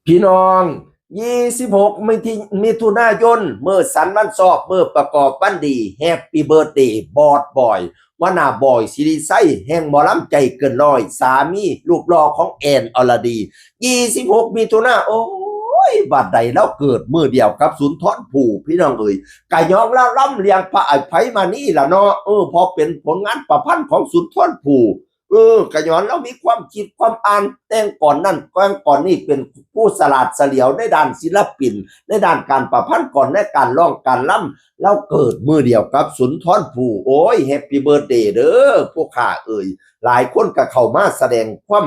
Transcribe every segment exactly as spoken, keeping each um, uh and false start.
พี่น้อง ยี่สิบหก มิถุ มิถุนายน มื้อสันวันชอบ มื้อประกอบวันดี Happy Birthday บอสบอย หัวหน้าบอย ศิริชัย แห่งหมอลำใจเกินร้อย สามีรูปหล่อของแอนอรดี ยี่สิบหก มิถุนา โอ้ย บัดใดลาวเกิดมื้อเดียวกับสุนทรภู่ พี่น้องเอ๋ย กะย้อนลาวลำเลียงพระอภัยมณีล่ะเนาะ เออ เพราะเป็นผลงานประพันธ์ของสุนทรภู่ เออ กะย้อนลาวมีความคิดความอ่าน แต่งกลอนนั่นแต่งกลอนนี่ เป็นผู้ฉลาดเฉลียวในด้านศิลปิน ในด้านการประพันธ์กลอน ในการร้องการรำ ลาวเกิดมื้อเดียวกับสุนทรภู่ โอ้ย Happy Birthday เด้อ ผู้ข้าเอ๋ย หลายคนกะเข้ามาแสดงความ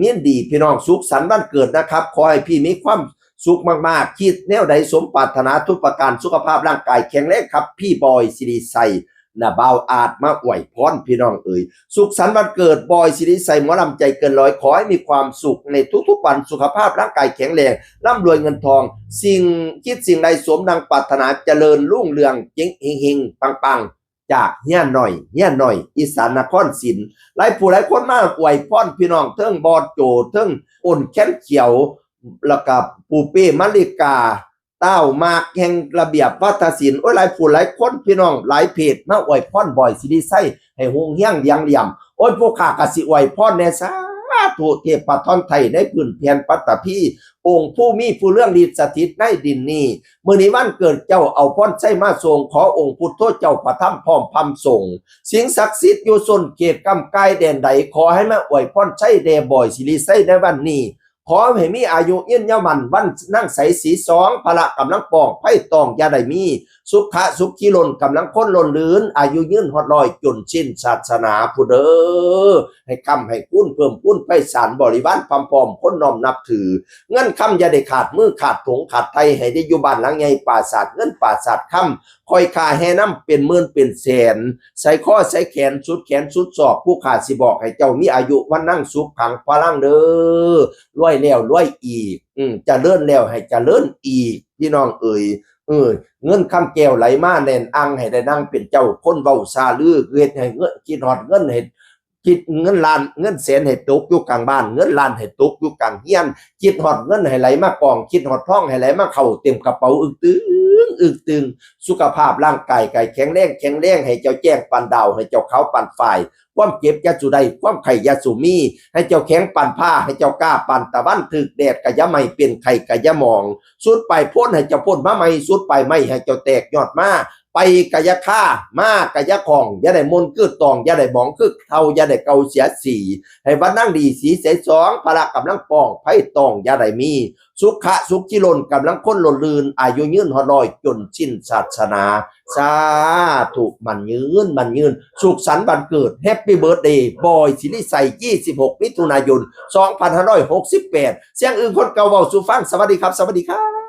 ยินดี พี่น้อง สุขสันต์วันเกิดนะครับ ขอให้พี่มีความสุขมากๆ คิดแนวใดสมปรารถนาทุกประการ สุขภาพร่างกายแข็งแรงครับ พี่บอย ศิริชัย นะ บ่าวอาดมาอวยพร พี่น้องเอ๋ย สุขสันต์วันเกิดบอย ศิริชัย หมอลำใจเกินร้อย ขอให้มีความสุขในทุกๆวัน สุขภาพร่างกายแข็งแรง ร่ำรวยเงินทอง สิ่งคิดสิ่งใดสมดังปรารถนา เจริญรุ่งเรือง เจ๊งเฮงๆ ปังๆ จากเฮียหน่อย เฮียหน่อย อีสานนครศิลป์ หลายผู้หลายคนมาอวยพร พี่น้อง เทิงบอสโจ เทิงอ้นแคนเขียว แล้วกะปูเป้มาริกา ต้าวมากแห่งระเบียบวัฒนศิลป์ โอ้ย หลายผู้หลายคน พี่น้อง หลายเพจมาอวยพรบอย ศิริชัย ให้ฮุงเฮียงเดียงเหลี่ยม โอ้ย ผู้ข้ากะสิอวยพรแน่ สาธุ เทพธรไทยในพื้นแผ่นปัตตภี องค์ผู้มีผู้เรื่องฤทธิ์สถิตในดินนี้ มื้อนี้วันเกิดเจ้า เอาพรชัยมาส่ง ขอองค์พุทโธเจ้า พระธรรมพร้อมพรรมสงฆ์ สิ่งศักดิ์สิทธิ์อยู่ส้นเขตกำกายแดนใด ขอให้มาอวยพรชัยแด่บอย ศิริชัย ในวันนี้ ขอให้มีอายุยืนยาวมั่น วันนางใสสีสอง พละกำลังปอง ไพ่ตองอย่าได้มี สุขะสุขีล้น กำลังคนล้นลื่น อายุยืนฮอดร้อย จนสิ้นศาสนาผู้เด้อ ให้ค้ำให้คูณ เพิ่มพูนไพศาล บริวารพร้อมพร้อม คนน้อมนับถือ เงินคำอย่าได้ขาดมือขาดถงขาดไท ให้ได้อยู่บ้านหลังใหญ่ ปราสาทเงินปราสาทคำ คอยข้าแห่นำเป็นหมื่นเป็นแสน ใส่ข้อใส่แขนสุดแขนสุดศอก ผู้ข้าสิบอกให้เจ้ามีอายุวรรณังสุขขังพลังเด้อ รวยแล้วรวยอีก อืม เจริญแล้วให้เจริญอีก พี่น้องเอ๋ย เออ เงินคำแก้วไหลมาแน่นอัง ให้ได้นั่งเป็นเจ้าคนเว้าซาลือ เฮ็ดให้เงิน คิดฮอดเงินให้ คิดเงินล้านเงินแสนให้ตกอยู่กลางบ้าน เงินล้านให้ตกอยู่กลางเฮือน คิดฮอดเงินให้ไหลมากอง คิดฮอดทองให้ไหลมาเข้าเต็มกระเป๋า อึกตึง อึกตึง สุขภาพร่างกายกายแข็งแรง แข็งแรง ให้เจ้าแจ้งปานดาว ให้เจ้าขาวปานฝ้าย ความเจ็บอย่าสู่ได้ ความไข้อย่าสู่มี ให้เจ้าแข็งปานผ้า ให้เจ้ากล้าปานตะวัน ถืกแดดกะอย่าไหม้ เป็นไข้กะอย่าหมอง สุดปลายโพ้นให้เจ้าโพ้นมาใหม่ สุดปลายไม้ให้เจ้าแตกยอดมา ไปกะอย่าคา มากะอย่าของ อย่าได้มนคือตอง อย่าได้หมองคือเฒ่า อย่าได้เก่าเสียสี ให้วันนั่งดีสีใสสอง พละกำลังปอง ไพ่ตองอย่าได้มี สุขะสุขขีล้น กำลังคนล้นลื่น อายุยืนฮอดร้อย จนสิ้นศาสนา สาธุ มั่นยืน มั่นยืน สุขสันต์วันเกิด Happy Birthday บอย ศิริชัย ยี่สิบหก มิถุนายน สองพันห้าร้อยหกสิบแปด เสียงอึ่งคนเก่าเว้าสู่ฟัง สวัสดีครับ สวัสดีครับ